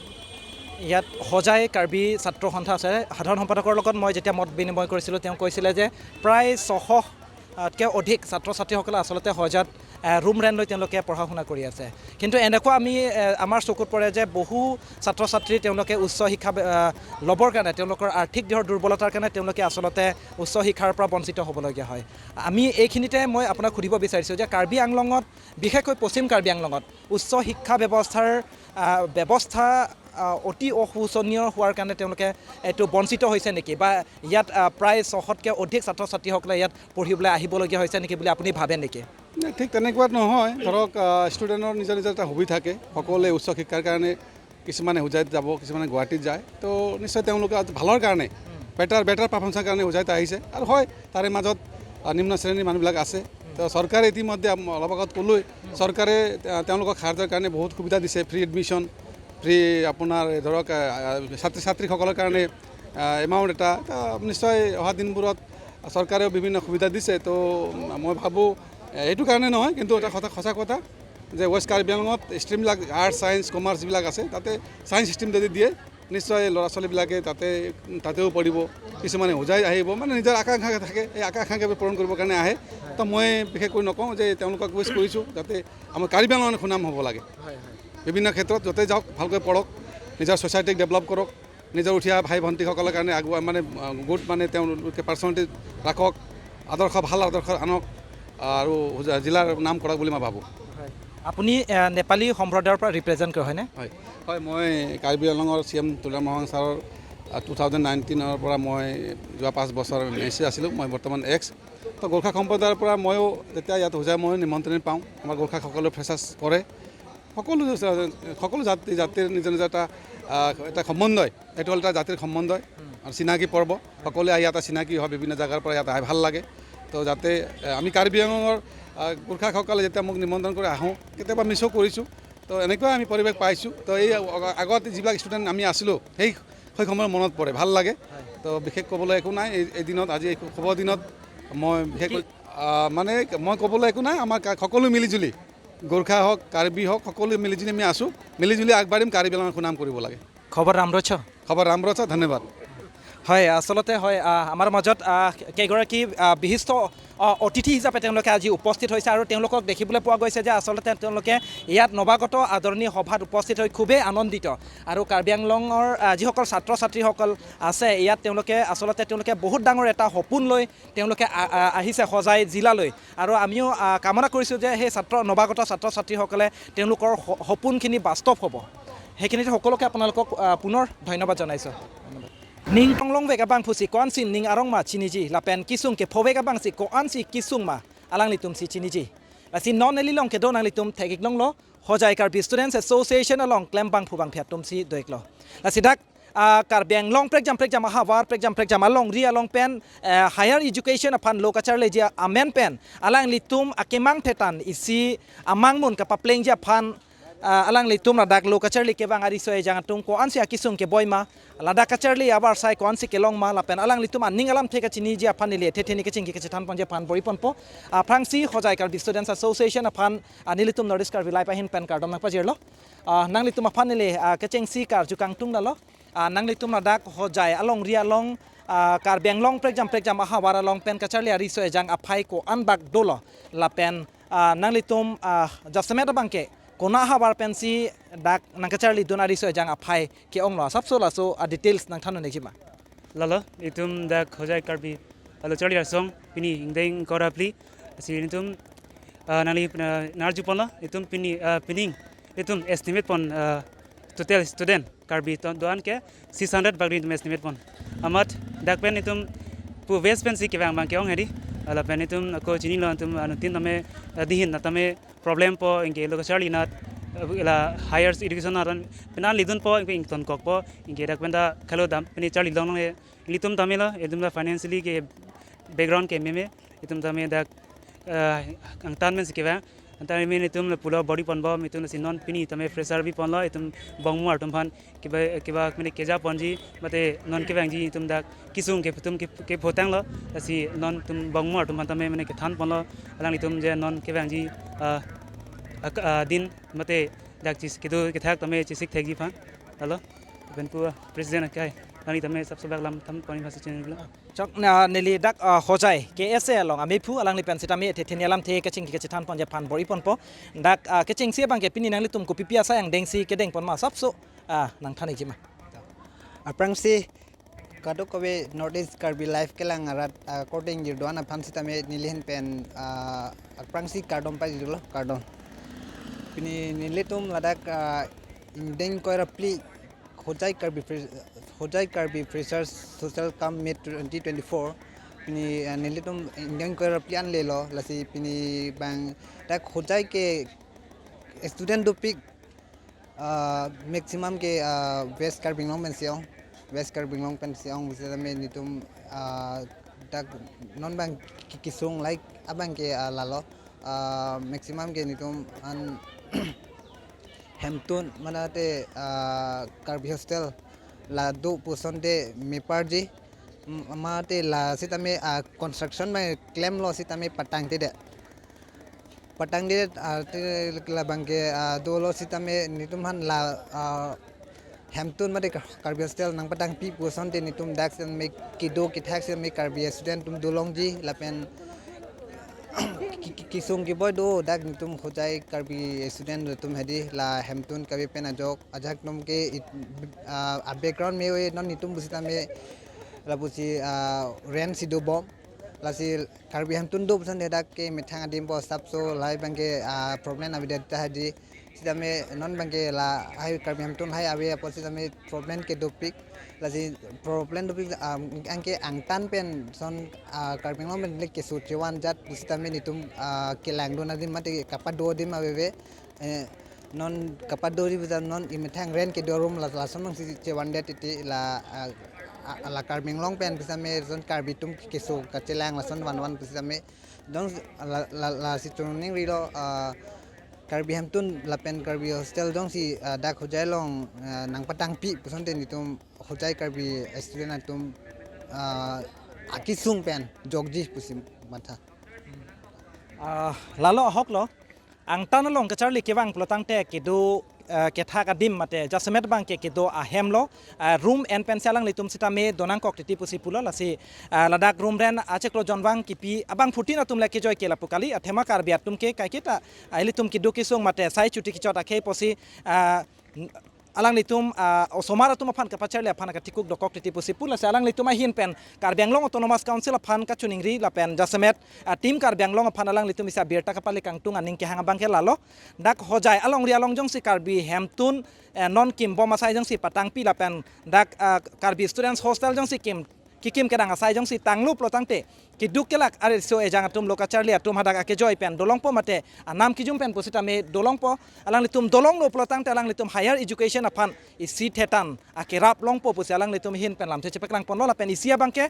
ইয়াত হোজাই কাৰ্বি ছাত্ৰ সন্থা আছে, সাধাৰণ সম্পাদকৰ লগত মই যেতিয়া মত বিনিময় কৰিছিলোঁ, তেওঁ কৈছিলে যে প্ৰায় ছশ, আহ, তকৈ অধিক ছাত্ৰ ছাত্ৰীসকলে আচলতে হোজাইত, আহ, ৰুম ৰেণ্ট লৈ তেওঁলোকে পঢ়া শুনা কৰি আছে। কিন্তু এনেকুৱা আমি, আহ, আমাৰ চকুত পৰে যে বহু ছাত্ৰ ছাত্ৰী তেওঁলোকে উচ্চ শিক্ষা, আহ, ল'বৰ কাৰণে তেওঁলোকৰ আৰ্থিক দিশৰ দুৰ্বলতাৰ কাৰণে তেওঁলোকে আচলতে উচ্চ শিক্ষাৰ পৰা বঞ্চিত হ'বলগীয়া হয়। আমি এইখিনিতে মই আপোনাক সুধিব বিচাৰিছোঁ যে কাৰ্বি আংলঙত, বিশেষকৈ পশ্চিম কাৰ্বি আংলঙত উচ্চ শিক্ষা ব্যৱস্থাৰ, আহ, ব্যৱস্থা, আহ, অতি অশোচনীয় হোৱাৰ কাৰণে তেওঁলোকে এইটো বঞ্চিত হৈছে নেকি? বা ইয়াত, আহ, প্ৰায় ছশতকৈ অধিক ছাত্ৰ ছাত্ৰীসকলে ইয়াত পঢ়িবলৈ আহিবলগীয়া হৈছে নেকি বুলি আপুনি ভাবে নেকি? নাই, ঠিক তেনেকুৱা নহয়। ধৰক, আহ, ষ্টুডেণ্টৰ নিজৰ নিজৰ এটা হবি থাকে। সকলোৱে উচ্চ শিক্ষাৰ কাৰণে কিছুমানে হোজাইত যাব, কিছুমানে গুৱাহাটীত যায়। তো নিশ্চয় তেওঁলোকে আজি ভালৰ কাৰণে, বেটাৰ, বেটাৰ পাৰফৰ্মেঞ্চৰ কাৰণে হোজাইত আহিছে। আৰু হয়, তাৰে মাজত, আহ, নিম্ন শ্ৰেণীৰ মানুহবিলাক আছে। তো চৰকাৰে ইতিমধ্যে আম-, অলপ আগত ক'লোৱেই, চৰকাৰে, আহ, তেওঁলোকক সাহায্যৰ কাৰণে বহুত সুবিধা দিছে, ফ্ৰী এডমিশ্যন, ফ্ৰী আপোনাৰ ধৰক, আহ, আহ, ছাত্ৰ ছাত্ৰীসকলৰ কাৰণে, আহ, এমাউণ্ট এটা। তো নিশ্চয় অহা দিনবোৰত চৰকাৰেও বিভিন্ন সুবিধা দিছে। তো মই ভাবোঁ, এ, এইটো কাৰণে নহয়, কিন্তু এটা কথা, সঁচা কথা যে ৱেষ্ট কাৰ্বি আংলঙত ষ্ট্ৰীমবিলাক আৰ্টছ, ছায়েন্স, কমাৰ্চ যিবিলাক আছে, তাতে ছায়েন্স ষ্ট্ৰীম যদি দিয়ে, নিশ্চয় ল'ৰা ছোৱালীবিলাকে তাতে, তাতেও পঢ়িব, কিছুমানে হোজাই আহিব, মানে নিজৰ আকাংক্ষা থাকে, এই আকাংক্ষাকে পূৰণ কৰিবৰ কাৰণে আহে। তো মই বিশেষকৈ নকওঁ যে তেওঁলোকক ৰিকুৱেষ্ট কৰিছোঁ যাতে আমাৰ কাৰ্বি আংলঙৰ সুনাম হ'ব লাগে। বিভিন্ন ক্ষেত্ৰত য'তে যাওক ভালকৈ পঢ়ক, নিজৰ ছ'চাইটিক ডেভেলপ কৰক, নিজৰ উঠি অহা ভাই ভণ্টিসকলৰ কাৰণে আগুৱাই মানে, আহ, গুড মানে তেওঁলোকে পাৰ্চনেলিটি ৰাখক, আদৰ্শ, ভাল আদৰ্শ আনক, আহ, আৰু হোজা-, জিলাৰ নাম কৰক বুলি মই ভাবোঁ। হয়। আপুনি, আহ, নেপালী সম্প্ৰদায়ৰ পৰা ৰিপ্ৰেজেণ্ট কৰে হয়নে? হয়, হয়, মই কাৰ্বি আংলঙৰ চি এম তুলিৰাম ৰংহাং ছাৰৰ, আহ, টু থাউজেণ্ড নাইনটিনৰ পৰা মই যোৱা পাঁচ বছৰ এম এ চি আছিলোঁ। মই বৰ্তমান এক্স। তো গোৰ্খা সম্প্ৰদায়ৰ পৰা ময়ো যেতিয়া ইয়াত হোজাই ময়ো নিমন্ত্ৰণ পাওঁ, আমাৰ গোৰ্খাসকলেও ফ্ৰেছাৰ্ছ কৰে। সকলো, সকলো জাতি, জাতিৰ নিজৰ নিজৰ এটা, আহ, এটা সমন্বয়। এইটো হ'ল এটা জাতিৰ সমন্বয় আৰু চিনাকি পৰ্ব। সকলোৱে আহি ইয়াতে চিনাকি হয়, বিভিন্ন জেগাৰ পৰা ইয়াত আহি ভাল লাগে। তো যাতে, আহ, আমি কাৰ্বি আংলঙৰ, আহ, গোৰ্খাসকলে যেতিয়া মোক নিমন্ত্ৰণ কৰে আহোঁ, কেতিয়াবা মিছো কৰিছোঁ। তো এনেকুৱা আমি পৰিৱেশ পাইছোঁ। তো এই আগ-, আগত যিবিলাক ষ্টুডেণ্ট আমি আছিলোঁ, সেই, সেই সময়ৰ মনত পৰে, ভাল লাগে। তো বিশেষ ক'বলৈ একো নাই। এই, এই দিনত, আজি এই শুভ দিনত মই বিশেষকৈ, আহ, মানে মই ক'বলৈ একো নাই। আমাৰ কা-, সকলো মিলিজুলি, গোৰ্খা হওক, কাৰ্বি হওক, সকলোৱে মিলিজুলি আমি আছোঁ। মিলিজুলি আগবাঢ়িম, কাৰ্বি আংলঙৰ সুনাম কৰিব লাগে। খবৰ राम्रो छ? খবৰ राम्रो छ, ধন্যবাদ। হয়, আচলতে হয়, আহ, আমাৰ মাজত, আহ, কেইগৰাকী, আহ, বিশিষ্ট, আহ, অতিথি হিচাপে তেওঁলোকে আজি উপস্থিত হৈছে আৰু তেওঁলোকক দেখিবলৈ পোৱা গৈছে যে আচলতে তেওঁলোকে ইয়াত নৱাগত আদৰণি সভাত উপস্থিত হৈ খুবেই আনন্দিত। আৰু কাৰ্বি আংলঙৰ, আহ, যিসকল ছাত্ৰ ছাত্ৰীসকল আছে ইয়াত, তেওঁলোকে আচলতে তেওঁলোকে বহুত ডাঙৰ এটা সপোন লৈ তেওঁলোকে আ-, আ-, আহিছে হোজাই জিলালৈ। আৰু আমিও, আ, কামনা কৰিছোঁ যে সেই ছাত্ৰ, নৱাগত ছাত্ৰ ছাত্ৰীসকলে তেওঁলোকৰ স-, সপোনখিনি বাস্তৱ হ'ব। সেইখিনিতে সকলোকে আপোনালোকক, আ, পুনৰ ধন্যবাদ জনাইছোঁ। Ning tonglongvek abangphusi ko-ansi ning arong ma chiniji, lapen kesung kephovek abangsi ko-ansi kesung ma alanglitumsi chiniji. Lasi non neli along kedo nanglitum thek-ik longlo, Hojai Karbi Students Association along klembangphu bangphi atumsi do-iklo. Lasi dak, ah, Karbi Anglong prekjam prekjam ahavar, prekjam prekjam alongri along pen, eh, higher education aphan lo kacharleji amen pen alanglitum akemang thetan isi amangmun kapaplengji aphan Ah, alanglitum ladak lo kacharli kevang ariso ejang atum ko-ansi akesung keboi ma, ladak kacharli abar sai ko-ansi kelong ma, lapen alanglitum aning alamthe kachiniji aphan neli ethe theni kachingki kachethan ponji aphan bor-i ponpo. Aphrangsi Hojai Karbi Students Association aphan, ah, nelitum North East Karbi Live ahin pen kardom nangpajirlo. Ah, nanglitum aphan neli, ah, kechengsi karju kangtung dalo. Ah, nanglitum ladak Hojai alongri along, ah, Karbi Anglong prekjam prekjam ahavar along pen kacharli ariso ejang aphai ko-an bak dolo, lapen, ah, nanglitum, ah, jasemet abangke konat ahavar pensi dak nangkacharlidun ariso ejang aphai ke-onglo, asapso laso a-details nangthan un-ekji ma? Lalo, itum dak Hojai Karbi alo charli arsong pini ingdeng ingkoi ra phli, lasi itum, ah, nangli, ah, nangarju ponlo, itum pini, ah, pining itum estimate pon, ah, total student Karbi ton do-an ke six hundred bakri itum estimate pon. Amat dak pen itum pu west pensi kevang abangke ong hedi. Lapen itum ako chinilo itum anuttin tame, ah, dihin na tame problem po, anke lo kacharli nat, ah, la higher education nat pen an lidun po, anke ingtonkok po, anke dak pen ta khalo dam pini charli longle. Ilitum tame lo, itum ta financially ke background ke meme, itum tame dak, ah, angtan pensi kevang. Angtan meme itum le pulo bor-i ponbom, itum lasi non pini tame fresher bi ponlo, itum bongmu atum aphan keba, keba mene keja ponji, mate non kevangji itum dak kesung ke itum ke, kepho tanglo, lasi non itum bongmu atum aphan tame mene kethan ponlo, alanglitum je non kevangji, ah, ak-, ah, din mate dak chis kedo kethak tame chesik thekji aphan. Lalo, pen pu, ah, president akai, alangli tame asapso bak lam than pon-i aphansi chinilo. Chok na neli dak, ah, Hojai K S A along amephu alangli pen sitame ethe theni alamthe kachingki kachethan ponji aphan bor-i ponpo. Dak, ah, kechengsi abangke pini nanglitum kopipi asai angdengsi kedeng pon ma asapso, ah, nangthan-ikji ma? Aphrangsi kadokave North East Karbi Live kelang arat, ah, korte ingjir do-an aphan sitame neli ahin pen, ah, aphrangsi kardom pajirlo, kardom. Pini nelitum ladak, ah, ingdeng ingkoi ra phli Hojai Karbi Fre-, Hojai Karbi Freshers Social Camp Meet twenty twenty-four. Pini, ah, nelitum ingdeng ingkoi ra phli an lelo, lasi pini bang dak Hojai ke student dopik, ah, maximum ke, ah, West Karbi Anglong pensi ong, West Karbi Anglong pensi ong, bisa tame nelitum, ah, dak non bang ke-, kesung like abangke, ah, lalo, ah, maximum ke nelitum an Hemtun mate, ah, Karbi hostel la do pusonte meparji, m-, mate la sitame, ah, construction ma klemlo sitame patangtedet. Patangtedet, ah, te labangke, ah, dolo sitame nelitum aphan la, ah, Hemtun mate Kar-, Karbi hostel nangpatangpi pusonte nelitum dak sitame kedo kethak sitame Karbi student atum dolongji lapen ke-, ke-, kesung keboi do dak nelitum Hojai Karbi student atum hedi la Hemtun kave pen ajok ajak atum ke it-, ah, a-background me-oi non nelitum pusitame lapusi, ah, rent si dobom. Lasi Karbi Hemtun do puson dak ke methang adim po asapso lahai abangke, ah, problem avedet ta hedi. Sitame non abangke lahai Karbi Hemtun lahai ave apot sitame problem ke dopik. Lasi problem dopik, ah, anke angtan pen son, ah, Karbi Anglong pen le keso chevan jat pusitame nelitum, ah, kelangdun adim mate kapado adim aveve. Eh, non kapado ri bisa non imethang rent kedo room la, lason nangsi chevandet titi la, ah, ah, la Karbi Anglong pen pusitame son Karbi atum keso kachelang lason vanvan pusitame. Jong la, la, lasi choningri lo, ah, Karbi Hemtun lapen Karbi hostel jongsi, ah, dak Hojai along, ah, nangpatangpi pusonte nelitum Hojai Karbi student atum, ah, akesung pen jokji pusi matha. Ah, lalo ahok lo. Angtan along kacharli kevang pulotangte kedo, eh, kethak adim mate jasemet abangke kedo ahem lo, eh, room en pensi alanglitum sitame donangkok titi pusi pulo lasi, eh, ladak room rent achiklo jonvang kipi abang phutin atum le kejoi ke lapu kali, athema Karbi atum ke kaiketa, eh, ilitum kedo kesung mate sai chuti kechot akhei pusi, eh, alanglitum, ah, osomar atum aphan kapacharli aphan akatikuk dokok titi pusi pu lasi alanglitum ahin pen Karbi Anglong Autonomous Council aphan kachoningri lapen jasemet, ah, Team Karbi Anglong aphan alanglitum isi abirta kapale kangtung aning kehang abangke lalo. Dak Hojai alongri along jongsi Karbi Hemtun, eh, non kimbom asai jongsi patangpi lapen dak, ah, Karbi Students Hostel jongsi kim kekim kedang asai jongsi tanglo pulotangte keduk kelak ariso ejang atum lo kacharli atum hadak akejoi pen dolongpo mate anam kijum pen pusitame dolongpo, alanglitum dolonglo pulotangte alanglitum higher education aphan isi thetan akerap longpo pusi alanglitum ahin pen lamthe chepaklang ponlo lapen isi abangke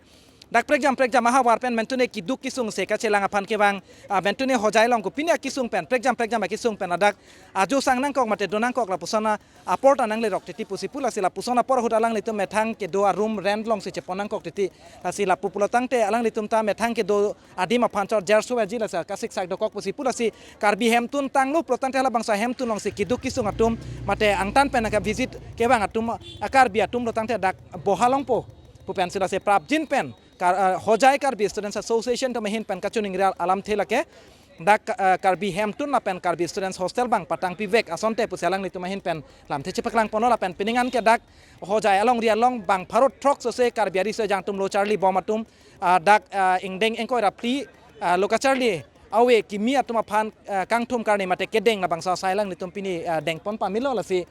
Dak prekjam prekjam ahavar pen mentune keduk kesung se kachelang aphan kevang, ah, mentune Hojai along kopine akesung pen, prekjam prekjam akesung pen ladak ajo sang nangkok mate do nangkok lapuson apor ta nangle rok titi pusi pu lasi lapuson apor ahut alanglitum methang kedo arum rent alongsi chepon nangkok titi. Lasi lapu pulo tangte alanglitum ta methang kedo adim aphan chor jer suwaji lasi kasik sak dokok pusi pu lasi Karbi hemtun tanglo pulo tangte halabangso hemtun alongsi keduk kesung atum mate angtan pen nangke visit kevang atum, ah, Karbi atum lo tangte dak boha longpo pu pensi lasi prapjin pen Kar-, ah, Hojai Karbi Students Association atum ahin pen kachiningri alamthe lake dak, ah, Karbi hemtun lapen Karbi Students Hostel abang patangpivek asonte pusi alanglitum ahin pen lamthe chepaklangponlo lapen pining an ke dak Hojai alongri along bang pharo throk sose Karbi ariso ejang atum lo charli bom atum, ah, dak, ah, ingdeng ingkoi ra phli, ah, lo kacharli ave kimi atum aphan, ah, kangthum karni mate kedeng labangso asai alanglitum pini, ah, dengpon pamelo lasi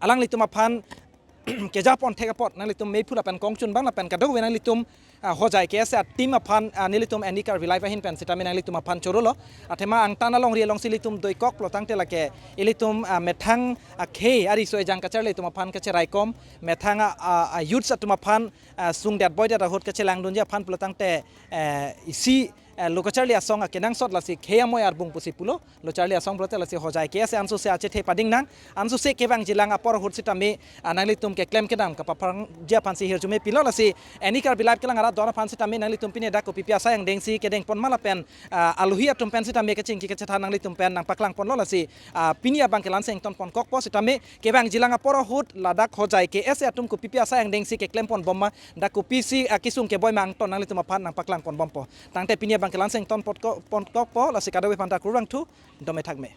alanglitum aphan kejapon thek apot nanglitum meiphu lapen kongchun abang lapen kadokave nanglitum, ah, Hojai K S A team aphan, ah, nelitum Any Karbi Live ahin pen sitame nanglitum aphan chorolo. Athema angtan alongri alongsi ilitum doikok pulo tangte lake ilitum, ah, methang akhei ariso ejang kacharli atum aphan kacheraikom, methang a, a, a youths atum aphan, ah, sungdet boidet ahut kachelangdunji aphan pulo tangte, eh, isi, eh, lo kacharli asong akenangsot lasi khei amoi arbung pusi pulo, lo charli asong pulote lasi Hojai K S A ansose achethe pading nang, ansose kevangjilang apor ahut sitame, ah, nanglitum keklem kedam kapaphrangji aphansi hirjume pilo lasi Any Karbi Live kelang arat ador aphan sitame nanglitum pini dak kopipi asai angdengsi kedengpon ma lapen, ah, alohi atum pen sitame kachingki kachethan nanglitum pen nangpaklangponlo lasi, ah, pini abang ke la-an si ingtonpon kokpo sitame kevangjilang apor ahut ladak Hojai K S A atum kopipi asai angdengsi keklempon bom ma dak kopisi akesung keboi ma angton nanglitum aphan nangpaklangpon bompo. Tangte pini abang ke la-an si ingtonpon ko-, pon kokpo lasi kadokave aphanta kurvangthu, dome thakme.